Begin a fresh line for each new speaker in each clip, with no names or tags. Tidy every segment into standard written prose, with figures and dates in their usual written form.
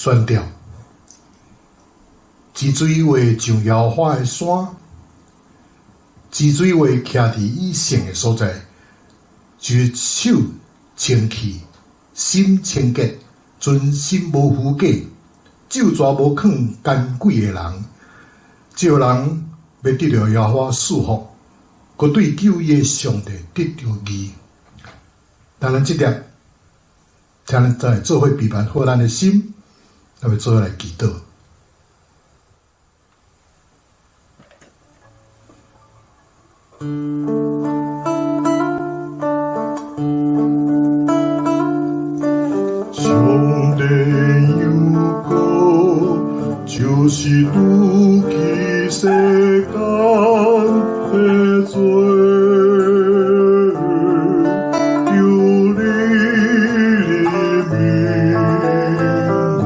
宣吊。治水话上耶和华的山，治水话徛佇伊圣的所在，就是手清气，心清潔，存心無虛假，咒詛無囥奸詭的人，這個人欲得著耶和華賜福，閣對救伊的上帝得著義。當咱這粒，請咱再做伙備辦好咱的心，咱欲做伙來祈禱。
上帝有國，就是除去世間的罪，求你憐憫阮。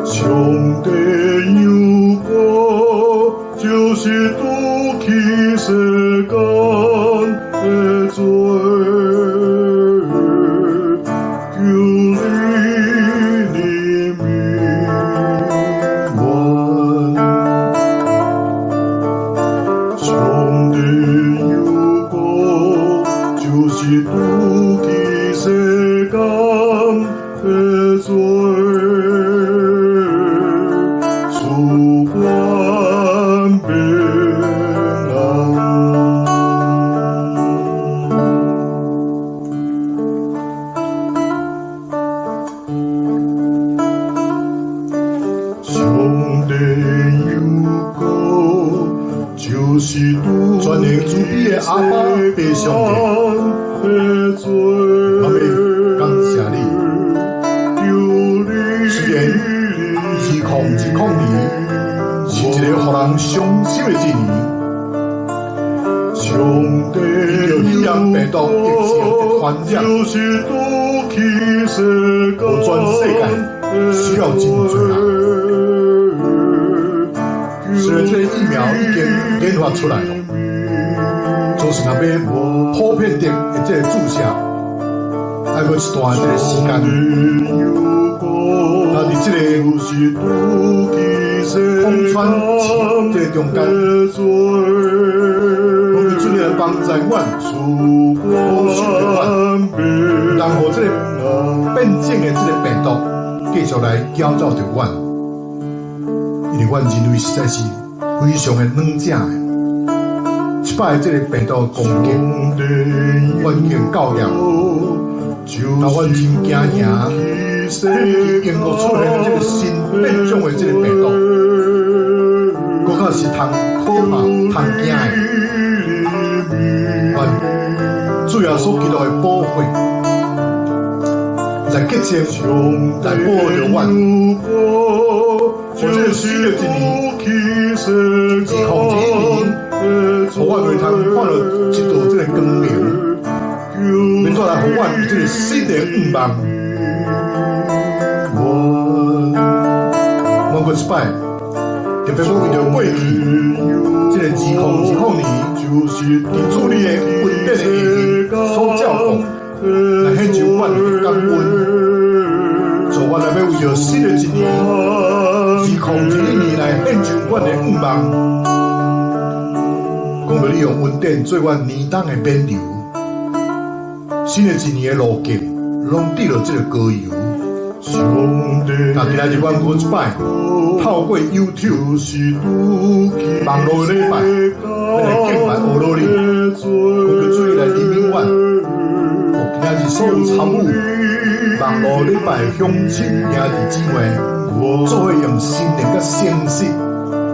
上帝有國，就是除去世間的罪，求你憐憫阮。上帝有國，就是除去世間的罪，賜阮平安。上帝有國，就是除
全能慈悲的阿爸父上帝，我欲感謝你。雖然2020年是一个予人傷心的一年，因著肺炎病毒疫情的傳染，予全世界死了真濟人。雖然這个疫苗已經研發出來了，就是若欲普遍的這个注射，還閣一段這个時間。但佇這个空窗期這个中間，講求主你來幫助阮，保守著阮，毋通予這个變種的這个病毒繼續來攪擾著阮，因為阮人類實在是非常的軟正的。這擺這个病毒攻擊，阮已經夠了，但阮真驚嚇，英國出現的這个新變種的這个病毒，閣較是通可怕、通驚的。願主耶穌基督的寶血來潔淨，來保護著阮。予這个新的一年，2021年，予阮會通看著一道這个光明，欲帶來予阮有這个新的願望。阮閣一擺，特別欲為著過去這个2020年，佇主你的恩典的下面所照顧，來獻上阮的感恩。做阮來欲為著新的一年，2021年來獻上阮的願望。講著你用恩典做阮年冬的勉留，新的一年的路徑，攏滴著這个膏油。那今仔日阮閣一擺，透過 YouTube 網路禮拜，欲來敬拜阿羅你，講求主來憐憫阮。予今仔日所有參與網路禮拜的鄉親兄弟姊妹，做伙用心靈佮誠實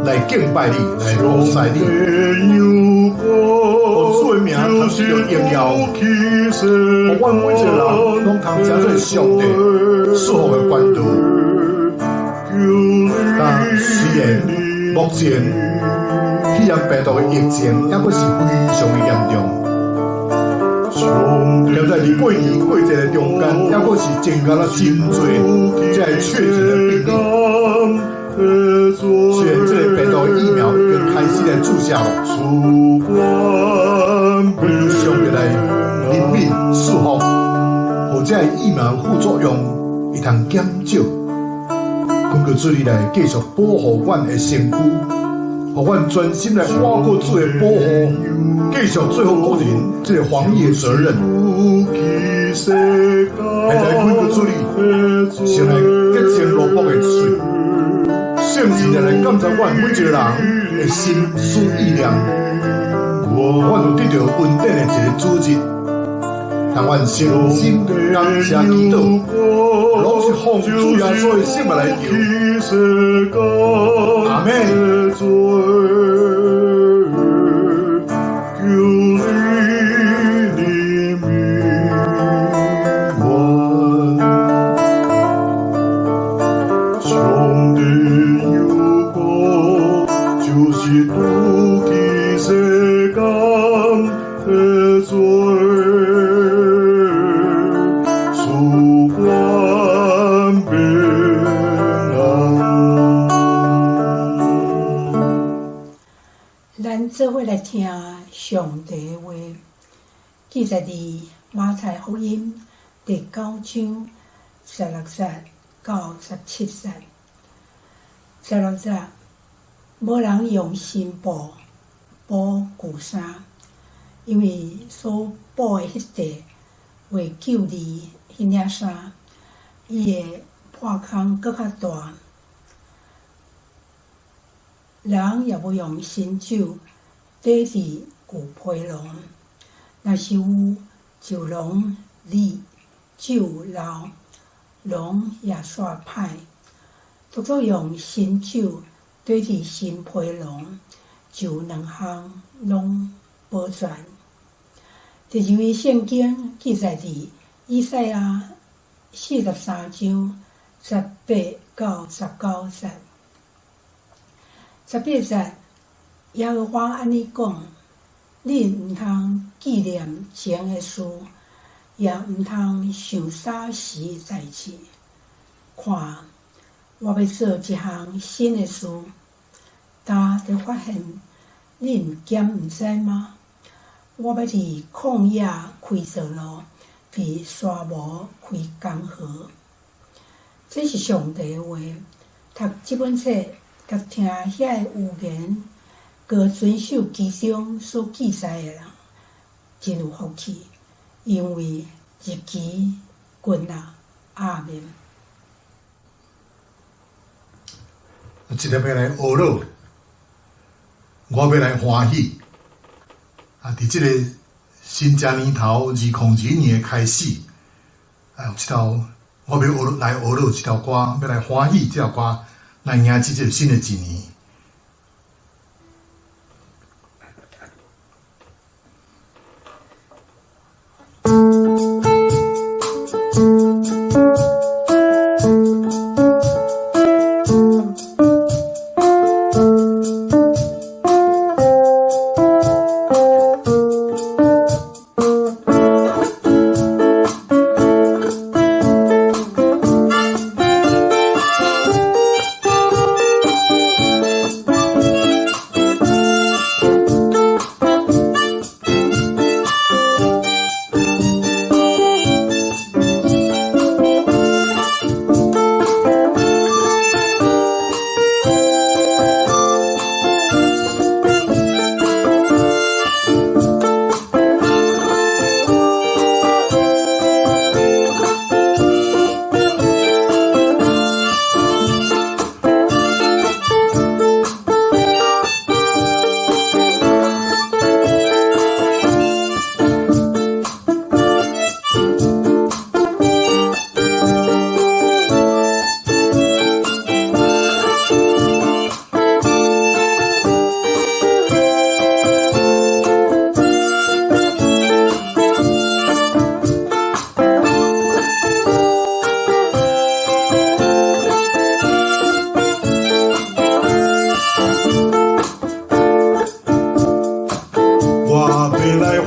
來敬拜你，來服侍你。予主的名通得著榮耀，予阮每一個人攏通成做上帝賜福的管道。但雖然目前肺炎病毒的疫情猶閣是非常的嚴重，現在佇過年過節的中間，猶閣是增加了真濟這个確診的病例。雖然這個病毒的疫苗已經開始來注射了，求上帝來憐憫賜福，予這這个疫苗副作用會通減少。懇求主你來繼續保護阮的身軀，予阮專心來倚靠主的保護，繼續做好個人這个防疫的責任。現在懇求主你，先來潔淨羅卜的喙，聖神來監察阮每一個人的心思意念，予阮有得著恩典的一个主日。讓阮誠心感謝祈禱，攏是奉主耶穌的聖名來求。阿們。
上帝有國，就是拄去世間的罪，賜阮平安。
咱做伙來聽上帝話，記載佇馬太福音第九章16節到17節。16節，無人用新布補舊衫，因為所補的彼塊會舊離彼領衫，伊會破空閣較大。人也無用新酒綴佇舊皮囊，若是有，就攏離酒漏，囊也煞歹。獨獨用新酒綴佇新皮囊，就兩項攏保全。第二位聖經記載佇以賽亞43章18到19節。18節，耶和華按呢講：恁毋通紀念前的事，也毋通想早時的代誌。看，我欲做一項新的事，今才發現，恁敢毋知嗎？我欲佇曠野開道路，佇沙漠開江河。這是上帝的話。讀這本冊，佮聽遐个預言，閣遵守其中所記載的人，真有福氣，因為日期近啊。阿們。
這個欲來學樂，我欲來歡喜。啊！佇這个新正年頭2022年的開始，啊，這條我欲學來學樂這條歌，欲來歡喜這條歌，來迎接這个新的一年。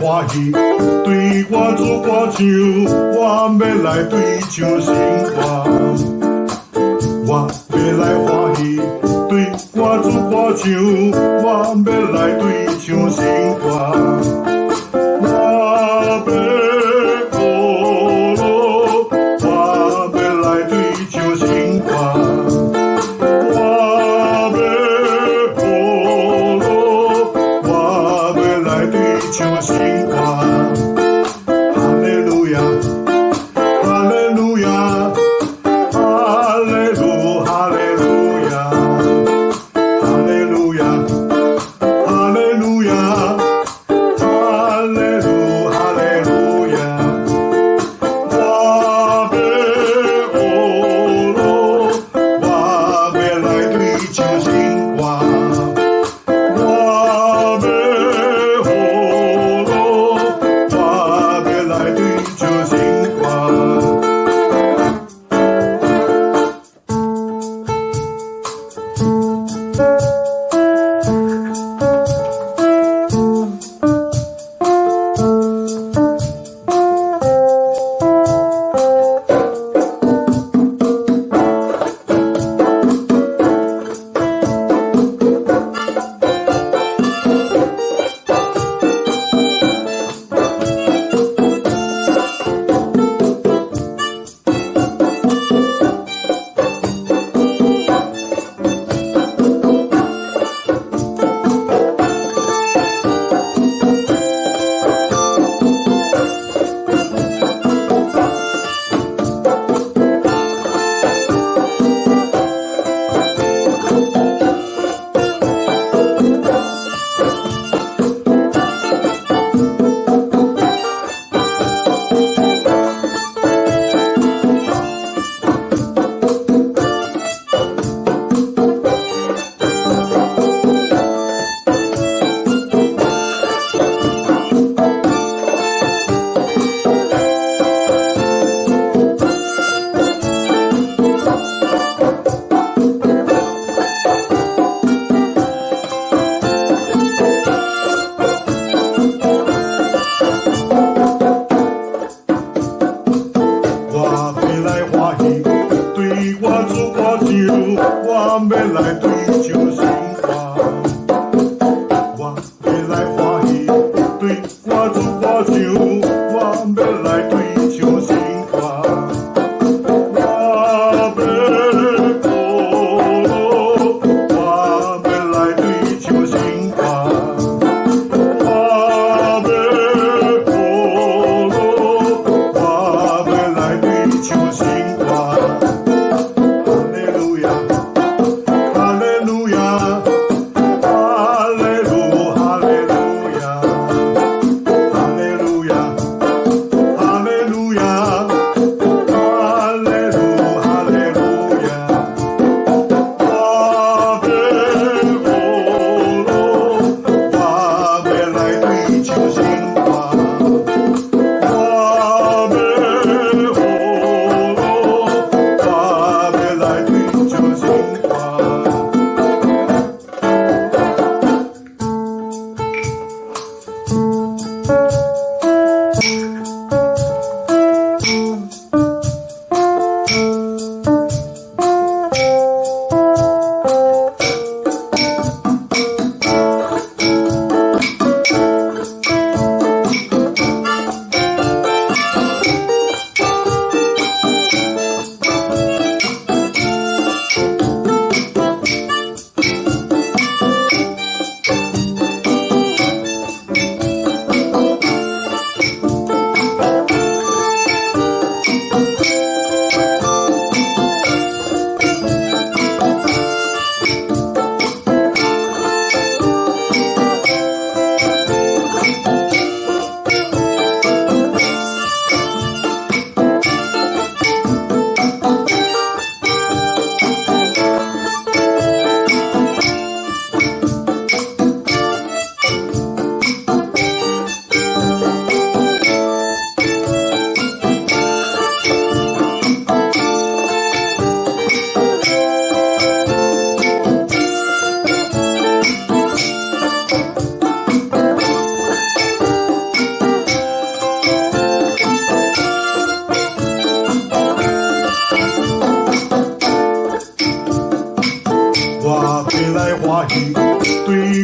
歡喜，對我主歌唱，我欲來對唱新歌。我欲來歡喜，對我主歌唱，我欲來對唱新歌。我欲學樂，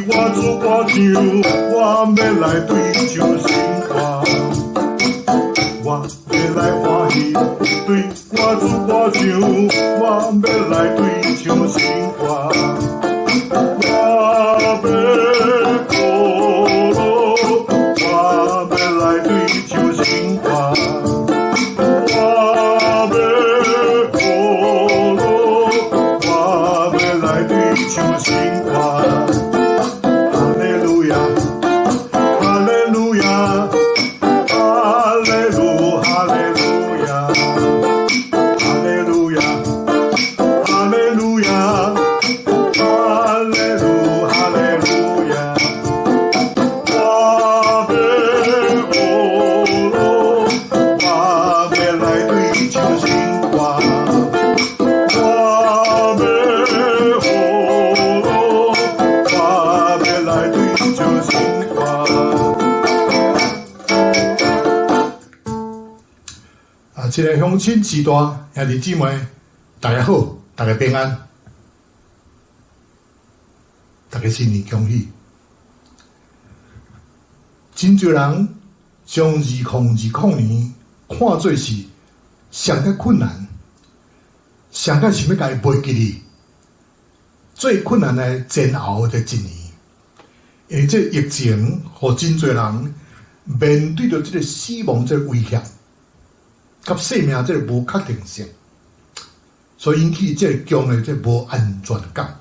對我主歌唱，我欲來對唱新歌。我欲來歡喜，對我主歌唱，我欲來對唱新歌。我欲呼嚕，我欲來對唱新歌。我欲呼嚕，我欲來對唱新歌。哈利路亞，哈利路亞，哈利路哈利路亞，哈利路亞，哈利路亞，哈利路哈利路亞。我欲呼嚕，我欲來對唱新歌。我欲呼嚕，我欲來對唱新歌。
啊，親愛鄉親序大兄弟姊妹，大家好，大家平安，大家新年恭喜。真濟人將2020年看做是上較困難，上較想欲共伊袂記得，最困難的煎熬的一年。因為這疫情，予真濟人面對著這个死亡這个威脅，佮生命這个無確定性，所以引起這个強烈這个無安全感。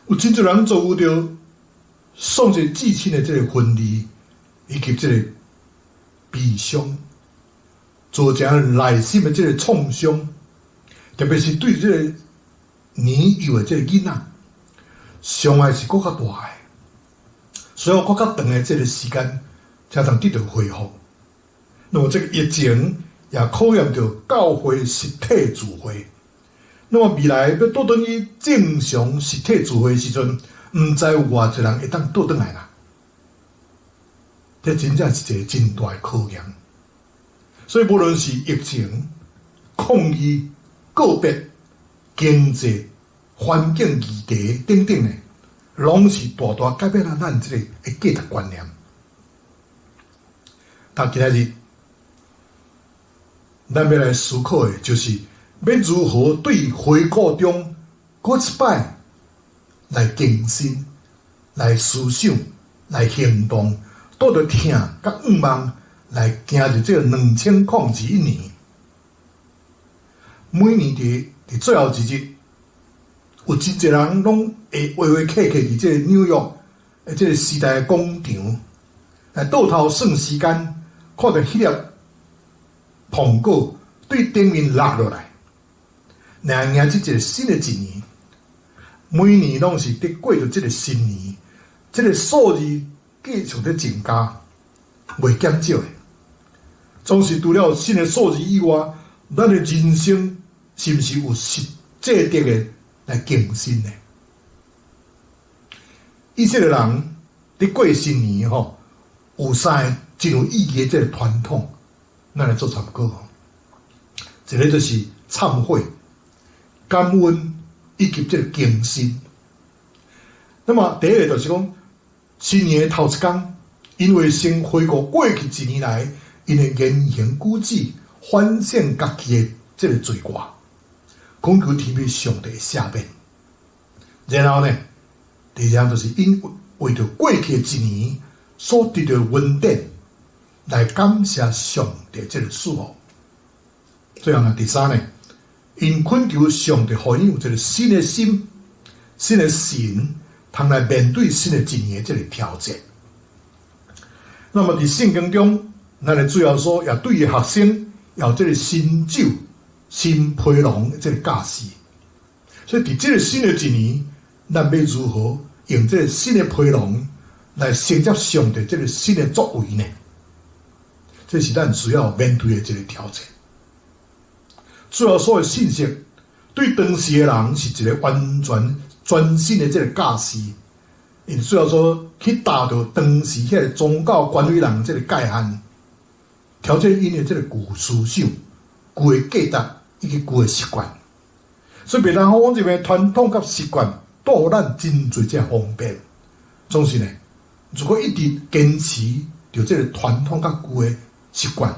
有真濟人遭遇著喪失至親的這个分離，以及這个悲傷，造成內心的這个創傷，特別是對這个年幼的這个囡仔，傷害是閣較大的。需要閣較長的這个時間，才通得到恢復。那麼這个疫情也考驗著教會實體聚會。那麼未來欲倒轉去正常實體聚會的時陣，毋知有偌濟人會當倒轉來啦。這真正是一个真大的考驗。所以無論是疫情、抗疫、告別、經濟、環境議題等等的，攏是大大改變了咱這个的價值觀念。但今仔日，咱欲來思考的，就是欲如何對回顧中，閣一擺來更新、來思想、來行動，帶著疼佮向望來行入這个2021年。每年佇最後一日，有真濟人攏會圍圍客客佇這個紐約的這个時代廣場，來倒頭算時間，看著彼粒蘋果對頂面落落來，來迎接一个新的一年。每年攏是佇過著這个新年，這个數字繼續佇增加，袂減少的。總是除了新的數字以外，咱的人生是毋是有實際的來更新呢？以色列人佇過新年吼，有三個真有意義的這个傳統，咱來做參考。一个就是懺悔、感恩以及這个更新。那麼第一个就是講，新年的頭一工，𪜶會先回顧過去一年來𪜶的言行舉止，反省家己的這个罪過，懇求天父上帝赦免。然後呢，第二樣就是𪜶為著過去的一年所得著的恩典，來感謝上帝這个賜福。最後呢，第三呢，𪜶懇求上帝予𪜶有一个新的心、新的神，通來面對新的一年的這个挑戰。那麼佇聖經中，咱的主耶穌也對伊學生有這个新酒、新皮囊的這个教示。所以佇這个新的一年，咱欲如何用這个新的皮囊來承接上帝這个新的作為呢？這是咱需要面對的一个挑戰。主耶穌的信息對當時的人是一个完全全新的這个教示，因主耶穌去踏著當時彼个宗教權威人這个界限，挑戰𪜶的這个舊思想、舊的價值以及舊的習慣。所以，袂當講這邊傳統佮習慣，帶予咱真濟這方便。總是呢，如果一直堅持著這个傳統佮舊的習慣，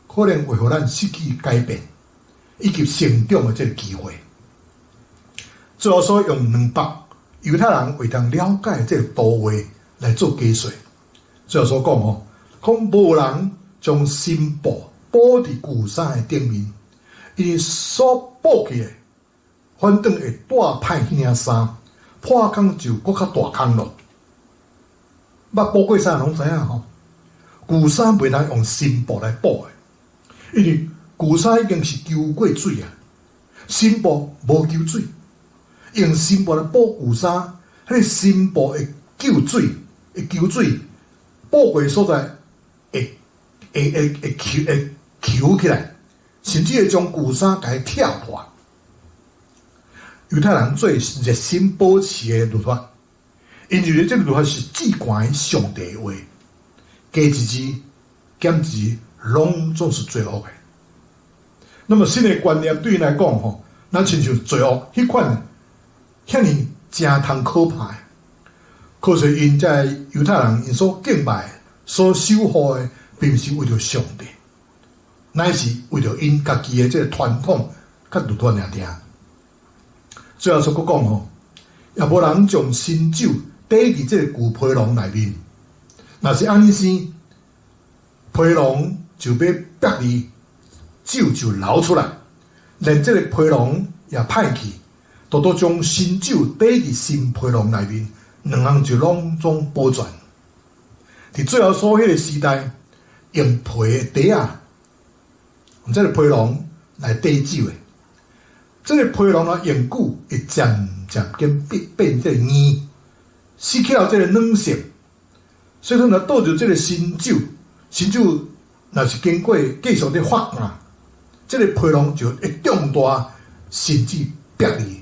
可能會予咱失去改變以及成長的這个機會。主耶穌用兩幅猶太人會當了解的這个圖畫來做解說。主耶穌講吼，講無人將新布補佇舊衫的頂面，因為所補去的，反轉會帶歹彼領衫，破空就閣較大空咯。捌補過衫攏知影吼，舊衫袂當用新布來補的，因為舊衫已經是泅過水啊，新布無泅水，用新布來補舊衫，彼個新布會泅水，會泅水，補過的所在會會會會泅會泅起來，甚至會將舊衫共伊拆破。猶太人最熱心保持的律法，𪜶認為這个律法是至懸的上帝話，加一字減一字，攏總是罪惡的。那麼新的觀念對𪜶來講吼，若親像罪惡彼款遐爾誠通可怕的。可是𪜶這猶太人𪜶所敬拜、所守護的，並毋是為著上帝，乃是為著𪜶家己的這个傳統佮律法爾爾。主耶穌閣講吼，也無人將新酒綴佇這个舊皮囊內面，若是按呢生，皮囊就欲煏離，酒就流出來，連這个皮囊也歹去，獨獨將新酒綴佇新皮囊內面，兩項就攏總保全。佇主耶穌彼个時代，用皮的袋仔，用這个皮囊來綴酒的。這个皮囊若用久，會漸漸變變變這个硬，失去了這个軟性。所以講，若倒入這个新酒，新酒若是經過繼續咧發酵，這个皮囊就會脹大，甚至煏離。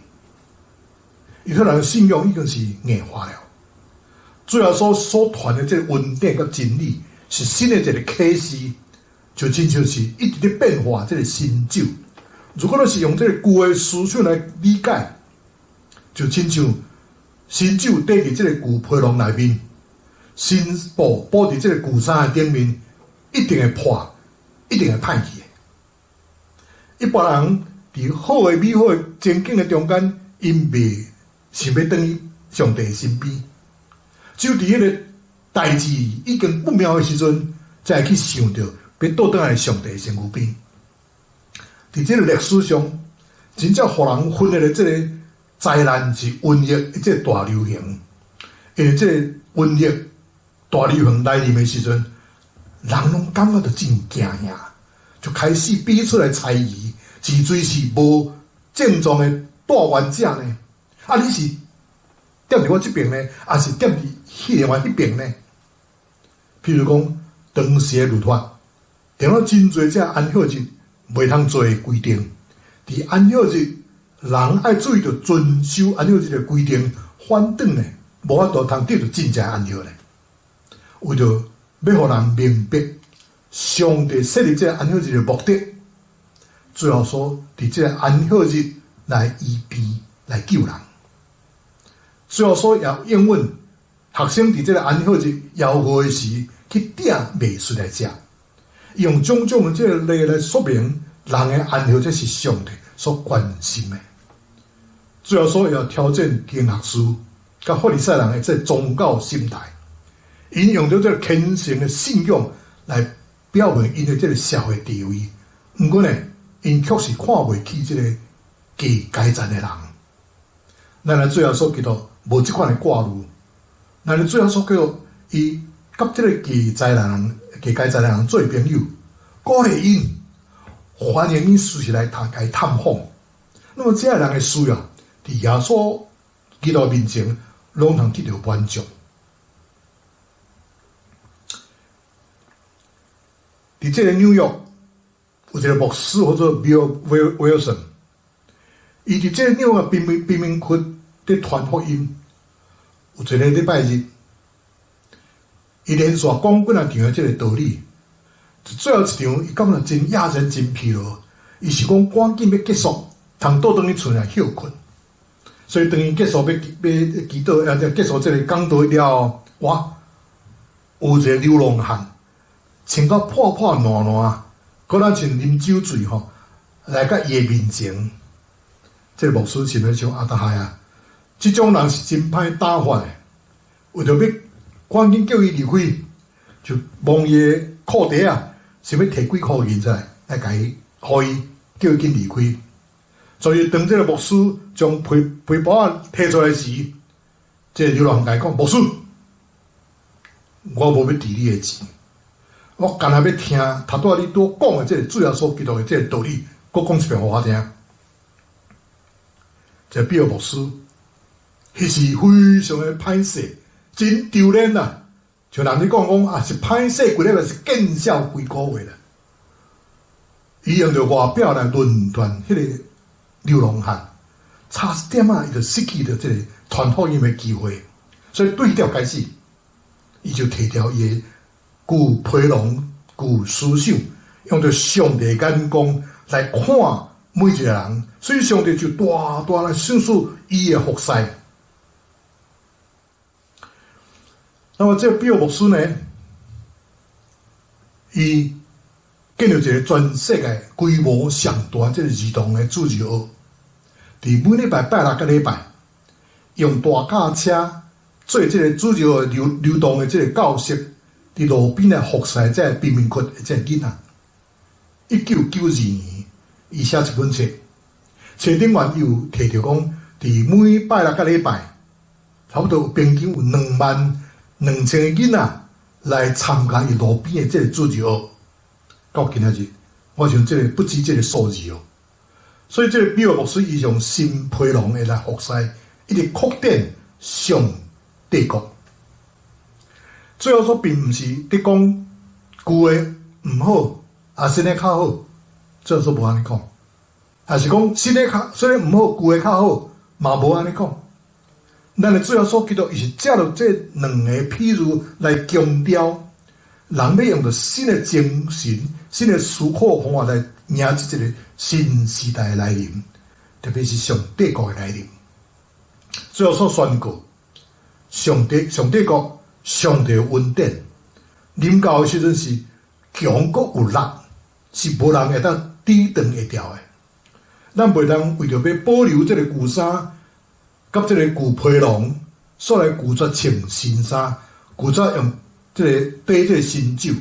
猶太人信仰已經是硬化了。主耶穌所傳的這个恩典佮真理，是新的一个啟示，就親像是一直咧變化這个新酒。如果咱是用這个舊的思想來理解，就親像新酒綴佇這个舊皮囊內面，新布補佇這个舊衫的頂面，一定會破，一定會歹去的。一般人佇好的美好的前景的中間，𪜶袂想欲轉去上帝身邊，只有佇彼个代誌已經不妙的時陣，才會去想著欲倒轉來上帝身軀邊。佇這个歷史上，真正予人分的這个災難是瘟疫，這个大流行。因為這个瘟疫大流行來臨的時陣，人攏感覺著真驚嚇，就開始彼此來猜疑，是誰是無症狀的帶原者呢？啊，你是踮佇我這爿呢，抑是踮佇彼个彼爿呢？譬如講，當時的律法，定了真濟這安息日袂通做的規定，佇安息日，人愛注意著遵守安息日的規定，反轉呢，無法度通得著真正安息咧。為著欲予人明白上帝設立這个安息日的目的，主耶穌佇這个安息日來醫病來救人。主耶穌也應允學生佇這个安息日枵餓的時去鼎麥穗來食，用種種的這个例來說明人的安息，這是上帝所關心的。主耶穌也挑戰經學士佮法利賽人的這个宗教心態，𪜶用著這个虔誠的信仰來表明𪜶的這个社會地位。毋過呢，𪜶卻是看袂起這个低階層的人。咱的主耶穌基督無這款的掛慮，咱的主耶穌基督伊佮這个低階人、低階層的人做朋友，鼓勵𪜶，歡迎𪜶隨時來探共伊探訪。那麼這个人的需要，佇耶穌基督面前，攏通得著滿足。佇這个紐約，有一个牧師號做 Bill Wilson，伊佇這個紐約貧民區佇傳福音。有一个禮拜日，伊連續講幾若場的這个道理，最後一場，伊感覺真壓人、真疲勞。伊想講趕緊欲結束，通倒轉去厝內歇睏。所以當伊結束欲欲祈禱，結束這个講道了後，哇，有一个流浪漢，穿甲破破爛爛，閣若像啉酒醉吼，來到伊的面前。這个牧師心裡想啊，達害啊！這種人是真歹打發的，為著欲趕緊叫伊離開，就摸伊的褲袋仔，想欲提幾箍銀出來，來共伊，予伊叫伊緊離開。所以當這个牧師將皮皮包仔提出來時，這个流浪漢共伊講：牧師，我無欲挃你的錢，我干焦欲聽頭拄仔你拄講的這个主耶穌基督的這个道理，閣講一遍予我聽。這比爾牧師，彼是非常的歹勢，真丟臉啊！像人咧講講啊，是歹勢幾禮拜，是見笑幾個月啦。伊用著外表來論斷彼个流浪漢，差一點仔，伊就失去著這个傳福音的機會。所以對調開始，伊就提著伊的舊皮囊、舊思想，用著上帝眼光來看每一個人，所以上帝就大大來賞賜伊的服侍。那麼這个比爾牧師呢，伊建立一個全世界規模上大這个兒童的主日學，佇每禮拜拜六佮禮拜，用大轎車做這个主日學流流動的這个教室，佇路邊來服侍這个貧民窟的這个囡仔。1992年，伊寫一本冊，冊頂面伊有提著講，佇每拜六佮禮拜，差不多平均有22,000個囡仔來參加伊路邊的這個主日學。到今仔日，我想這個不止這個數字哦。所以這個比爾牧師伊用新皮囊的來服侍，一直擴展上帝國。最後說並毋是佇講舊的毋好，啊新的較好，最後說無按呢講，抑是講新的較雖然毋好，舊的較好，嘛無按呢講。咱的主耶穌基督，伊是藉著這兩个譬喻來強調，人欲用著新的精神、新的思考方法來迎接這个新時代的來臨，特別是上帝國的來臨。主耶穌宣告，上帝上帝國、上帝恩典臨到的時陣是強閣有力，是無人會當抵擋會牢的。咱袂當為著欲保留這个舊衫，佮這个舊皮囊，煞來拒絕穿新衫，拒絕用這个兌這个新酒。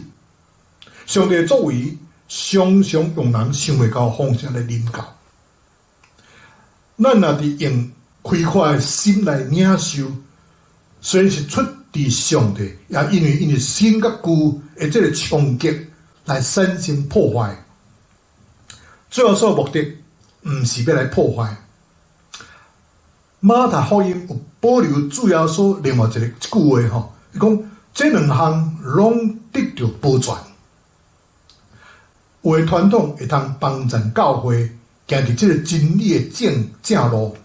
上帝作為常常用人想袂到方式來臨到。咱若佇用開闊的心來領受，雖然是出佇上帝，也因為𪜶的新佮舊的這个衝擊來產生破壞。主耶穌目的毋是欲來破壞。馬太福音有保留主耶穌另外一个一句話吼，伊講這兩項攏得著保全。有的傳統會通幫助教會行佇這个真理的正正路，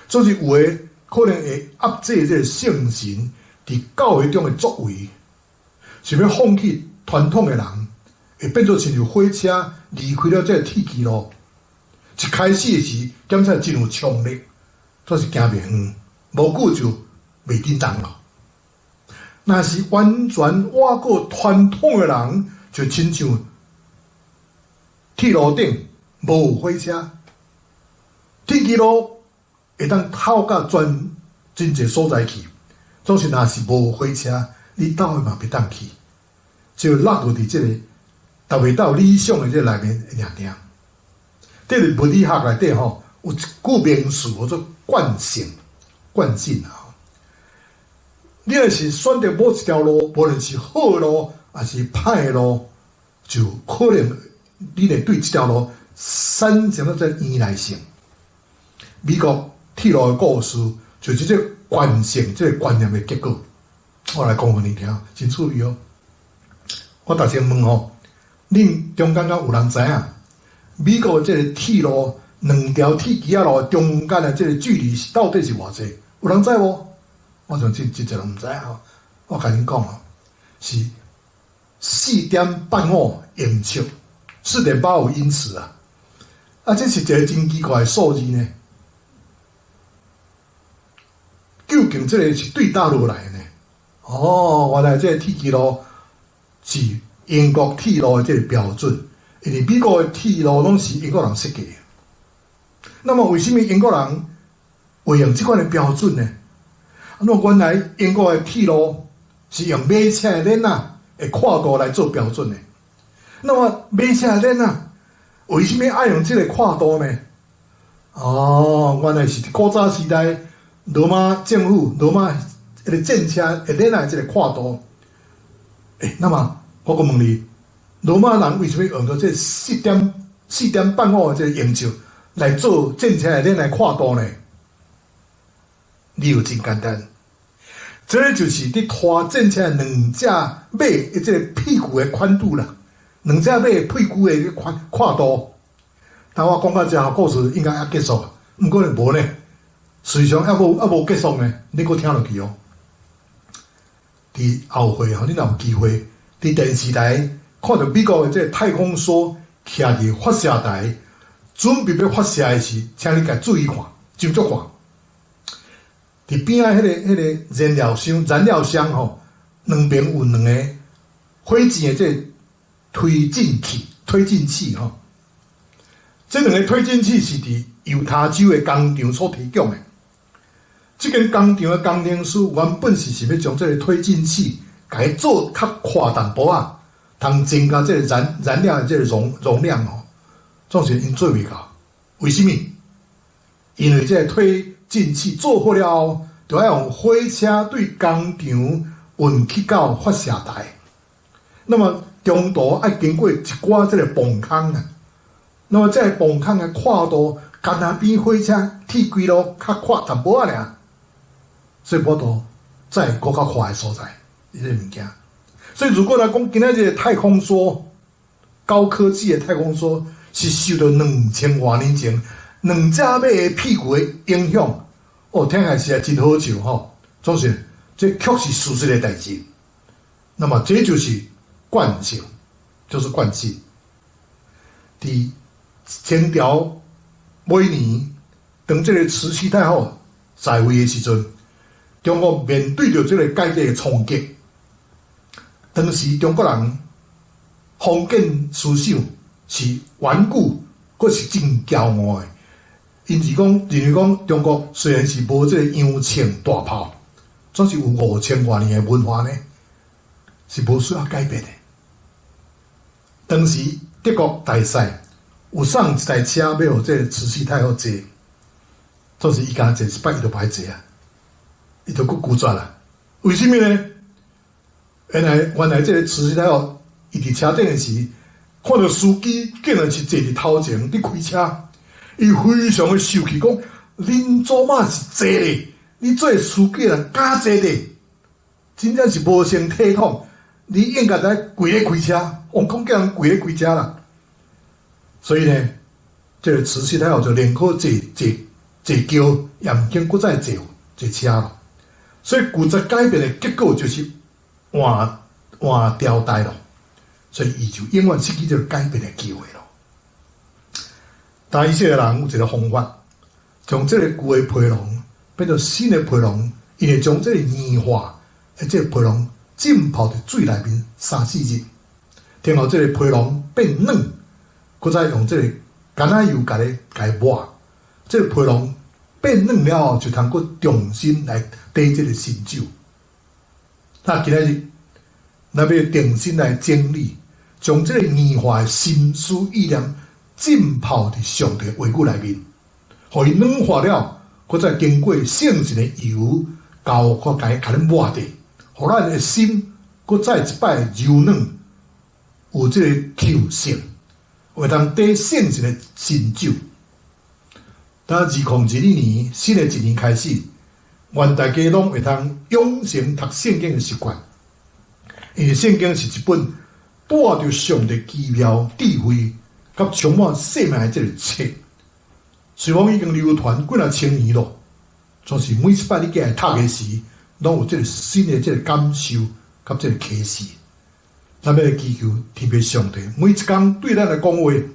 總是有的可能會壓制這个聖神佇教會中的作為，想欲放棄傳統的人，會變做親像火車離開了這个鐵軌路。一開始的時，感覺真有衝力。煞是行袂遠，無久就袂振動咯。若是完全倚靠傳統的人，就親像鐵路頂無火車，鐵軌路會當透到全真濟所在去。總是若是無火車，你倒位嘛袂當去，就落落佇這个達袂到理想的這個內面爾爾。佇物理學內底吼，有一句名詞叫做慣性，慣性啊！你若是選擇某一條路，無論是好的路抑是歹的路，就可能你會對這條路產生了這依賴性。美國鐵路的故事就是這個慣性這個觀念的結果。我來講予你聽，真趣味哦！我頭先問吼，恁中間敢有人知影？美國這個鐵路兩條鐵軌仔路中間的這個距離是到底是偌濟？有人知無？我想真真濟人毋知影吼。我共恁講吼，是4.85英尺，4.85英尺啊！啊，這是一個真奇怪的數字呢。究竟這个是對佗落來的呢？哦，原來這个鐵支路是英國鐵路的這个標準，因為美國的鐵路攏是英國人設計的。那麼為啥物英國人會用這款的標準呢？那麼原來英國的鐵路是用馬車的鏈仔的闊度來做標準的。那麼馬車的鏈仔為啥物愛用這个闊度呢？哦，原來是古早時代羅馬政府、羅馬彼个戰車的鏈仔這个闊度。欸，那麼我閣問你，羅馬人為啥物用著這4.5的這个英尺來做戰車的鏈仔闊度呢？理由真簡單，這个就是佇拖戰車兩隻馬的這个屁股的寬度啦，兩隻馬的屁股的寬度。當我講到這故事應該猶結束，毋過呢無呢，事實上猶無結束呢，你閣聽落去哦。佇後會吼，你若有機會佇電視台看著美國的這个太空梭徛佇發射台，準備欲發射的時，請你共注意看，斟酌看。佇邊仔彼个燃料箱吼，兩邊有兩个火箭的這个推進器吼。這兩个推進器是佇猶他州的工廠所提供的。這間工廠的工程師原本是想欲將這个推進器共伊做較闊淡薄仔，通增加這个燃料的這个容量吼。總是𪜶做袂到，為啥物？因為這个推進器做好了後，就愛用火車對工廠運去到發射台。那麼中途愛經過一寡這个磅空啊。那麼這个磅空的闊度，敢若比火車鐵軌路較闊淡薄仔爾，所以無法度載閣較闊的所在，這个物件。所以如果來講，今仔日太空梭高科技的太空梭是受著2000外年前兩隻馬的屁股的影響，哦，聽起來是真好笑吼。總是這確是事實的代誌。那麼這就是慣性，就是慣性。佇清朝尾年，當這个慈禧太后在位的時陣，中國面對著這个改革的衝擊。當時中國人封建思想是頑固，閣是真驕傲的。𪜶是講認為講中國雖然是無這个洋槍大炮，總是有5000外年的文化呢，是無需要改變的。當時德國大使有送一台車欲予這个慈禧太后坐，總是伊家坐一擺，伊就無愛坐啊，伊就閣拒絕啦。為啥物呢？原來這个慈禧太后，伊佇車頂的時，看著司機竟然是坐佇頭前佇開車，伊非常的受氣，講：恁祖媽是坐咧，你做司機人敢坐咧？真正是無成體統，你應該在跪咧開車，我講叫人跪咧開車啦。所以呢，這个慈禧太后就寧可坐轎，也毋肯閣再坐車咯。所以拒絕改變的結果就是換朝代咯。所以伊就永遠失去這个改變的機會咯。但以色列人有一个方法，將這个舊的皮囊變做新的皮囊，伊會將這个硬化的這个皮囊浸泡佇水內面三四日，然後這个皮囊變軟，閣再用這个橄欖油共伊抹，這个皮囊變軟了後，就通閣重新來提這个新酒。那今仔日，咱欲重新來整理，將這个硬化的心思意念浸泡佇上帝話語內面，予伊軟化了，閣再經過聖神的油膏，閣共咱抹著，予咱的心閣再一擺柔軟，有這个 Q 性，會當提聖神的新酒。當2022年新的一年開始，願大家攏會通養成讀聖經的習慣，因為聖經是一本帶著上帝奇妙智慧佮充滿生命的這个冊。雖然已經流傳幾若千年咯，總是每一擺你過來讀的時，攏有這个新的這个感受佮這个啟示。咱欲來祈求天父上帝，每一工對咱來講話，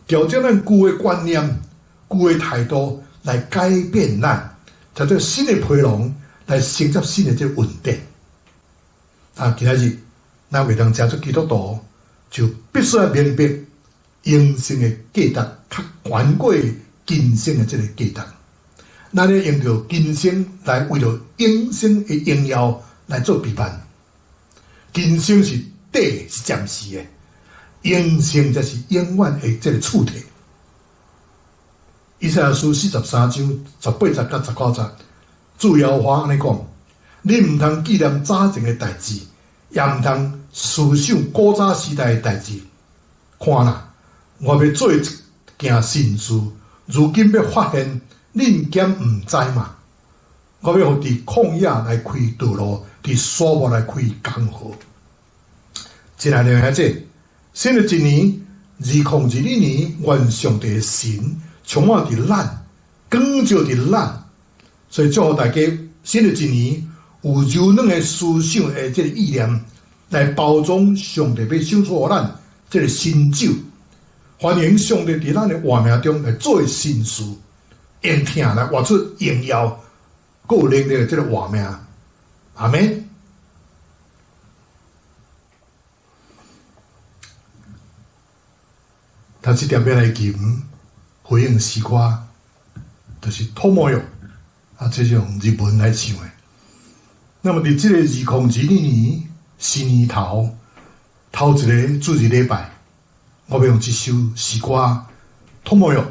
調整咱舊的觀念、舊的態度來改變咱，才做新的皮囊，來承接新的這個恩典。啊，今仔日咱會當成做基督徒，就必須愛明白永生的價值較懸過今生的這個價值。咱咧用著今生來為著永生的榮耀來做備辦。今生是短，是暫時的，永生才是永遠的這個厝體。以賽亞書43章18節佮19節，主耶和華按呢講：你毋通紀念早前的代誌，也毋通思想古早時代的代誌。看啦，我欲做一件新事，如今欲發現，恁敢毋知嗎？我欲予佇曠野來開道路，佇沙漠來開江河。親愛的兄弟，新的一年，2022年，願上帝的神充滿佇咱，光照佇咱，所以祝福大家新的一年有柔軟的思想的這個意念，來包裝上帝欲賞賜予咱這個新酒。歡迎上帝佇咱的活命中來做新事，用疼來活出榮耀，閣有能力的這個活命。阿們。他這點欲來吟回應詩歌，就是友よ，啊，這是用日文來唱的。那麼佇這個2022年新年頭頭一个主日禮拜，我欲用這首詩歌友よ，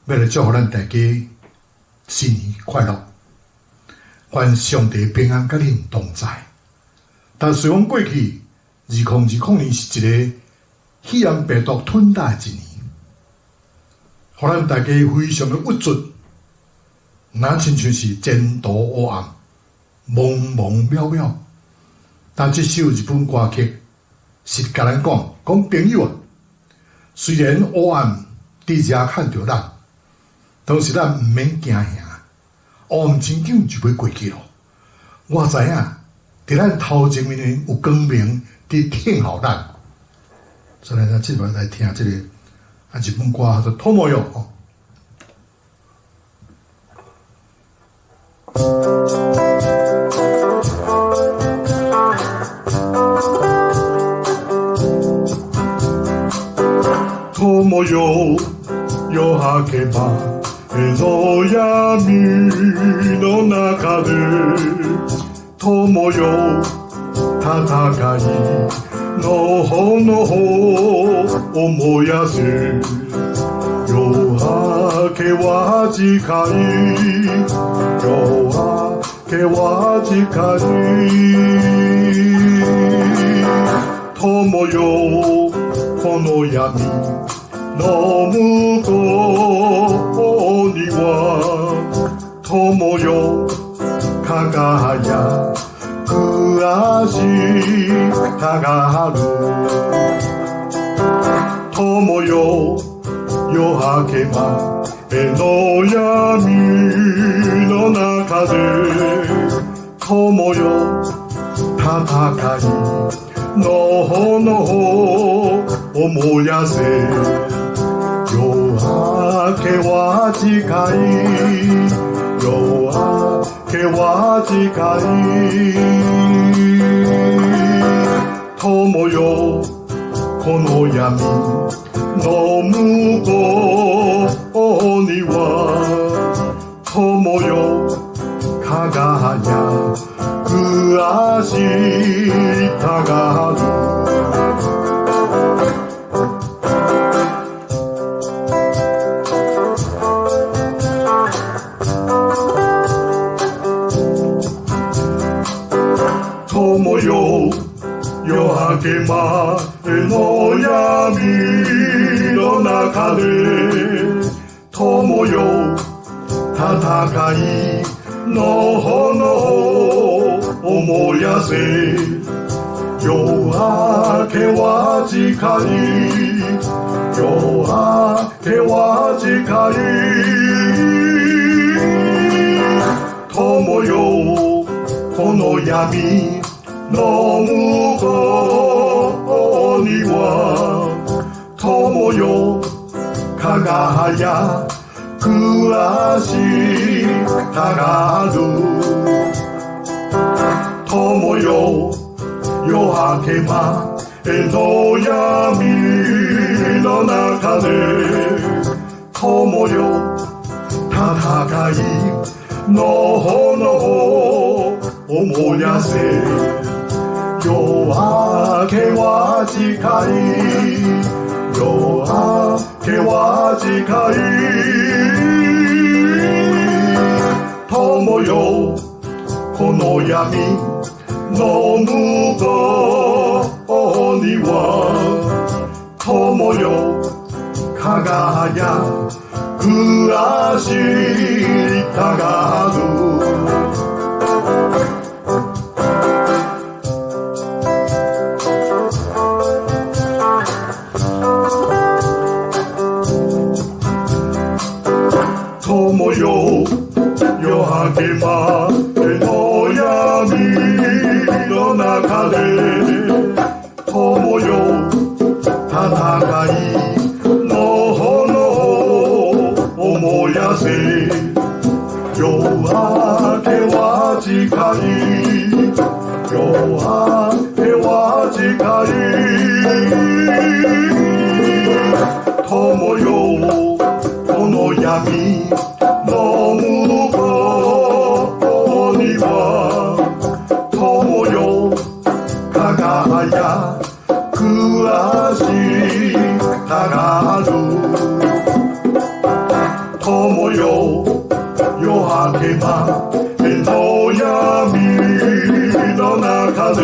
欲來祝福咱大家新年快樂，願上帝平安佮恁同在。但雖講過去2020年是一个肺炎病毒吞大的一年，予咱大家非常的鬱卒，若親像是前途烏暗、茫茫渺渺。但這首日本歌曲是共咱講，講朋友啊，雖然烏暗佇遮看著咱，但是咱毋免驚嚇，烏暗真久就欲過去囉。我知影，佇咱頭前面有光明佇等候咱。所以咱這擺來聽這個啊，日本歌叫做《友よ》哦。
友よ、夜明け前の闇の中で、友よ、戦いの炎を燃やせ。夜明けは近い、夜明けは近い。友よ、この闇の向こうには、友よ、輝く明日がある。友よ、夜明け前の闇の中で、友よ、戦いの炎を燃やせ。夜明けは近い、夜明けは近い。友よ、この闇の向こうには、友よ、輝く明日がある。友よ、夜明け前の闇の中で、友よ、戦いの炎を燃やせ。夜明けは近い、夜明けは近い。友よ、この闇の向こうには、友よ、輝く明日がある。友よ夜明けまでの闇の中で友よ戦いの炎を燃やせ夜明けは近い夜明けは近い友よこの闇の向こうには友よ輝く明日がある。友よ夜明けまでの闇の中で友よ戦いの炎を燃やせ夜明けは近い夜明けは近い友よこの闇の向こうには友よ輝く明日がある友よ夜明けまでの闇の中で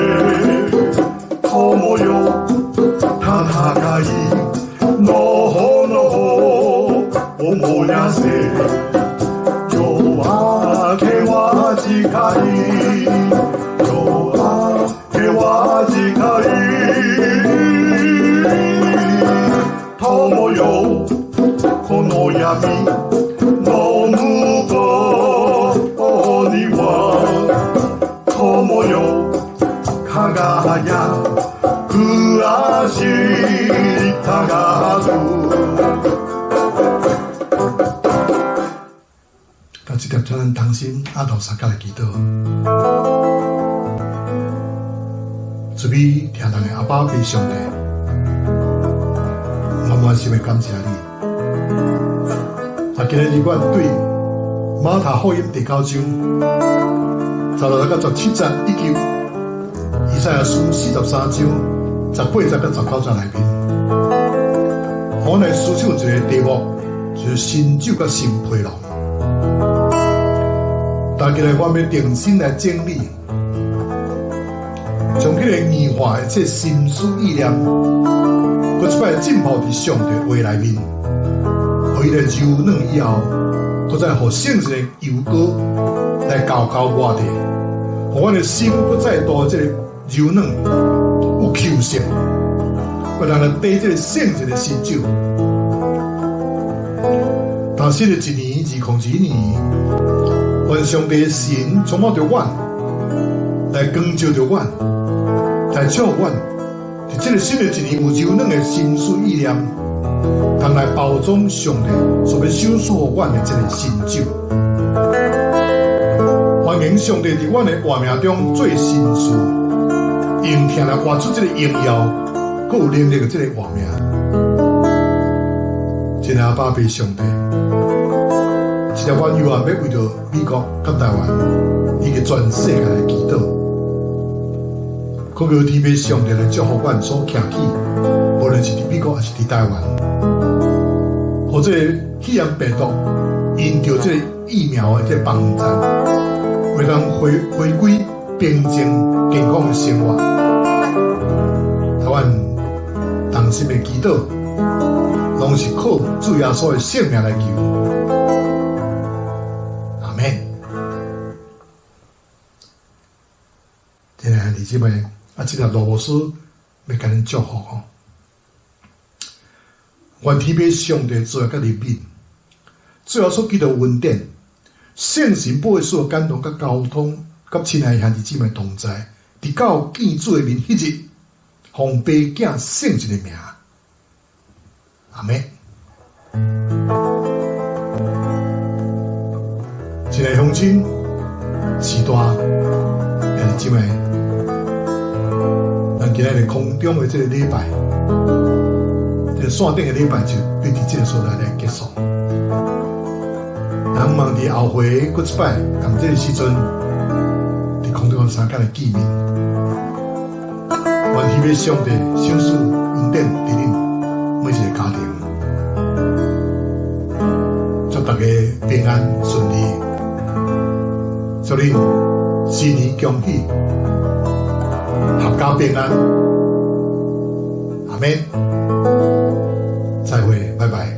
友よ戦いの炎を燃やせ夜明けは近い夜明けは近い友よこの闇の向こうには友よ輝く明日がある。
啊，這點請咱同心阿頭相共來祈禱。慈悲疼痛的阿爸父上帝，我滿心的感謝你。啊，今日阮對馬太福音第九章16到17節，以及以賽亞書43章18節到19節內面，我來思想一个題目，就是新酒佮新皮囊。但今日我欲重新來整理，將彼个硬化的這個心思意念，閣一擺浸泡佇上帝話內面，予伊來柔軟以後，閣再予聖神的油膏來澆澆抹地，予阮的心閣再度這個柔軟有 Q 性，予人來缀這個聖神的新酒。但新的一年2021年，願上帝的神充滿著阮，來光照著阮，來祝福阮。佇這個新的一年有柔軟的心思意念，通來包裝上帝所欲賞賜予阮的這個新酒。歡迎上帝佇阮的活命中做新事，用疼來活出這個榮耀，閣有能力的這個活命。親愛的阿爸父上帝，這條阮猶原欲為著美國佮台灣以及全世界來祈禱，恳求天父上帝來祝福阮所徛起，無論是佇美國抑是佇台灣，予這個肺炎病毒因著這個疫苗的這個幫助，會當回歸平靜健康的生活。台灣同心的祈禱，攏是靠主耶穌的聖名來求。阿們。親愛的弟兄姊妹，啊，這粒羅牧師欲共恁祝福吼。願天父上帝慈愛佮憐憫，主耶穌基督恩典，聖神保惠師的感動佮交通，佮親愛的兄弟姊妹同在，直到見主的面彼日，奉父子聖神的名，阿們。親愛鄉親，序大，姊妹，咱今仔日空中的這个禮拜，這个線頂的禮拜就對佇這个所在來結束。咱望佇後回閣一擺仝這个時陣，佇空中相共來見面。願希欲上帝賞賜恩典佇恁每一个家庭，祝大家平安順利，祝恁新年恭喜，闔家平安，阿們，再會，拜拜。